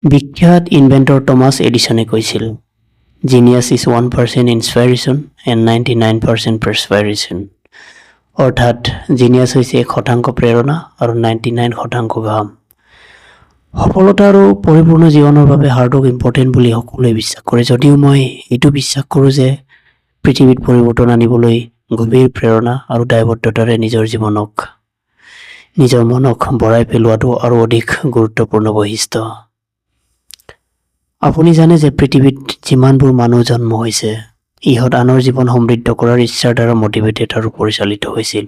বিখ্যাত ইনভেণ্টৰ টমাছ এডিছনে কৈছিল, "Genius is 1% inspiration and 99% perspiration." অৰ্থাৎ জিনিয়াছ হৈছে 1% প্ৰেৰণা আৰু 99% ঘাম। সফলতা আৰু পৰিপূৰ্ণ জীৱনৰ বাবে হাৰ্ডৱৰ্ক ইম্পৰ্টেণ্ট বুলি সকলোৱে বিশ্বাস কৰে যদিও মই এইটো বিশ্বাস কৰোঁ যে পৃথিৱীত পৰিৱৰ্তন আনিবলৈ গভীৰ প্ৰেৰণা আৰু দায়বদ্ধতাৰে নিজৰ জীৱনক, নিজৰ মনক ভৰাই পেলোৱাটো আৰু অধিক গুৰুত্বপূৰ্ণ বৈশিষ্ট্য। আপুনি জানে যে পৃথিৱীত যিমানবোৰ মানুহ জন্ম হৈছে, ইহঁত আনৰ জীৱন সমৃদ্ধ কৰাৰ ইচ্ছাৰ দ্বাৰা মটিভেটেড আৰু পৰিচালিত হৈছিল।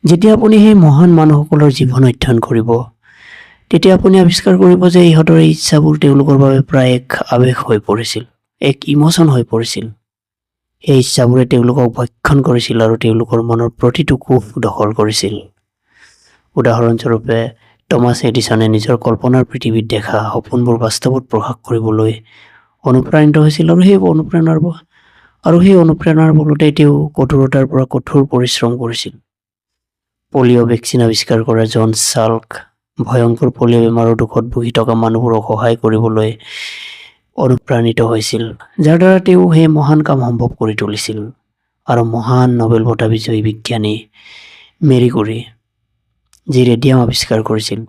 যেতিয়া আপুনি সেই মহান মানুহসকলৰ জীৱন অধ্যয়ন কৰিব, তেতিয়া আপুনি আৱিষ্কাৰ কৰিব যে ইহঁতৰ এই ইচ্ছাবোৰ তেওঁলোকৰ বাবে প্ৰায় এক আৱেগ হৈ পৰিছিল, এক ইম'চন হৈ পৰিছিল। সেই ইচ্ছাবোৰে তেওঁলোকক ভক্ষণ কৰিছিল আৰু তেওঁলোকৰ মনৰ প্ৰতিটো কোষ দখল কৰিছিল। উদাহৰণস্বৰূপে, টমাছ এডিছনে নিজৰ কল্পনাৰ পৃথিৱীত দেখা সপোনবোৰ বাস্তৱত প্ৰকাশ কৰিবলৈ অনুপ্ৰাণিত হৈছিল আৰু সেই অনুপ্ৰেৰণাৰ বলতেই তেওঁ কঠোৰতাৰ পৰা কঠোৰ পৰিশ্ৰম কৰিছিল। পলিঅ' ভেকচিন আৱিষ্কাৰ কৰা জন চাল্ক ভয়ংকৰ পলিঅ' বেমাৰৰ দুখত ভুগি থকা মানুহবোৰক সহায় কৰিবলৈ অনুপ্ৰাণিত হৈছিল, যাৰ দ্বাৰা তেওঁ সেই মহান কাম সম্ভৱ কৰি তুলিছিল। আৰু মহান নোবেল বঁটা বিজয়ী বিজ্ঞানী মেৰী কুৰী, যি ৰেডিয়াম আৱিষ্কাৰ কৰিছিল,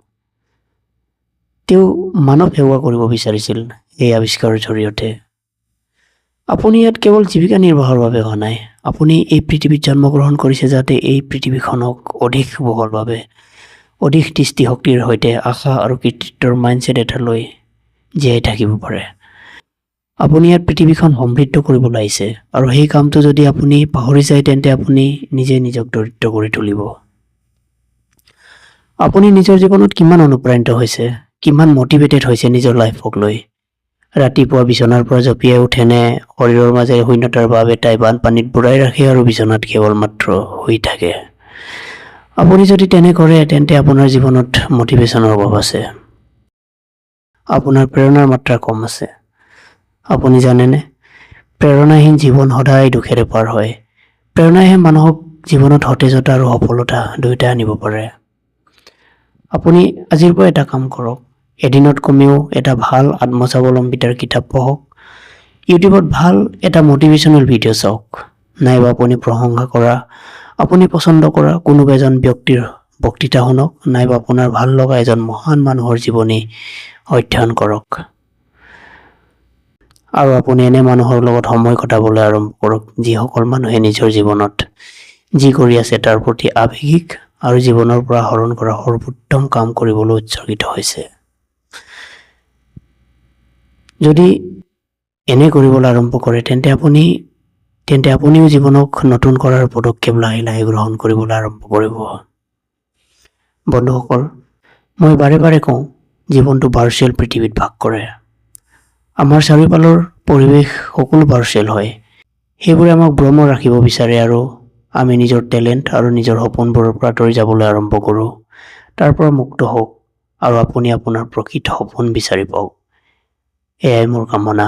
তেওঁ মানৱ সেৱা কৰিব বিচাৰিছিল এই আৱিষ্কাৰৰ জৰিয়তে। আপুনি ইয়াত কেৱল জীৱিকা নিৰ্বাহৰ বাবে অহা নাই। আপুনি এই পৃথিৱীত জন্মগ্ৰহণ কৰিছে যাতে এই পৃথিৱীখনক অধিক বহলভাৱে, অধিক দৃষ্টিশক্তিৰ সৈতে আশা আৰু কৃতিত্বৰ মাইণ্ডছেট এটা লৈ জীয়াই থাকিব পাৰে। আপুনি ইয়াত পৃথিৱীখন সমৃদ্ধ কৰিবলৈ আহিছে আৰু সেই কামটো যদি আপুনি পাহৰি যায়, তেন্তে আপুনি নিজে নিজক দৰিদ্ৰ কৰি তুলিব। আপুনি নিজৰ জীৱনত কিমান অনুপ্ৰাণিত হৈছে, কিমান মটিভেটেড হৈছে নিজৰ লাইফক লৈ? ৰাতিপুৱা বিচনাৰ পৰা জঁপিয়াই উঠেনে শৰীৰৰ মাজেৰে শূন্যতাৰ ভাৱ এটাই বানপানীত বুৰাই ৰাখে আৰু বিচনাত কেৱল মাত্ৰ শুই থাকে? আপুনি যদি তেনে কৰে, তেন্তে আপোনাৰ জীৱনত মটিভেশ্যনৰ অভাৱ আছে, আপোনাৰ প্ৰেৰণাৰ মাত্ৰা কম আছে। আপুনি জানেনে, প্ৰেৰণাহীন জীৱন সদায় দুখেৰে পাৰ হয়। প্ৰেৰণাইহে মানুহক জীৱনত সতেজতা আৰু সফলতা দুয়োটাই আনিব পাৰে। আপুনি আজিৰ পৰা এটা কাম কৰক। এদিনত কমেও এটা ভাল আত্মস্বাৱলম্বিতাৰ কিতাপ পঢ়ক, ইউটিউবত ভাল এটা মটিভেশ্যনেল ভিডিঅ' চাওক, নাইবা আপুনি প্ৰশংসা কৰা, আপুনি পচন্দ কৰা কোনোবা এজন ব্যক্তিৰ বক্তৃতা শুনক, নাইবা আপোনাৰ ভাল লগা এজন মহান মানুহৰ জীৱনী অধ্যয়ন কৰক। আৰু আপুনি এনে মানুহৰ লগত সময় কটাবলৈ আৰম্ভ কৰক, যিসকল মানুহে নিজৰ জীৱনত যি কৰি আছে তাৰ প্ৰতি আৱেগিক আৰু জীৱনৰ পৰা আহৰণ কৰা সৰ্বোত্তম কাম কৰিবলৈ উৎসৰ্গিত হৈছে। যদি এনে কৰিবলৈ আৰম্ভ কৰে, তেন্তে আপুনিও জীৱনক নতুন কৰাৰ পদক্ষেপ লাহে লাহে গ্ৰহণ কৰিবলৈ আৰম্ভ কৰিব। বন্ধুসকল, মই বাৰে বাৰে কওঁ, জীৱনটো ভাৰ্চুৱেল পৃথিৱীত বাস কৰে। আমাৰ চাৰিওফালৰ পৰিৱেশ সকলো ভাৰ্চুৱেল হয়। সেইবোৰে আমাক ভ্ৰম ৰাখিব বিচাৰে আৰু আমি নিজৰ টেলেণ্ট আৰু নিজৰ সপোনবোৰৰ পৰা আঁতৰি যাবলৈ আৰম্ভ কৰোঁ। তাৰ পৰা মুক্ত হওক আৰু আপুনি আপোনাৰ প্ৰকৃত সপোন বিচাৰি পাওক, এয়াই মোৰ কামনা।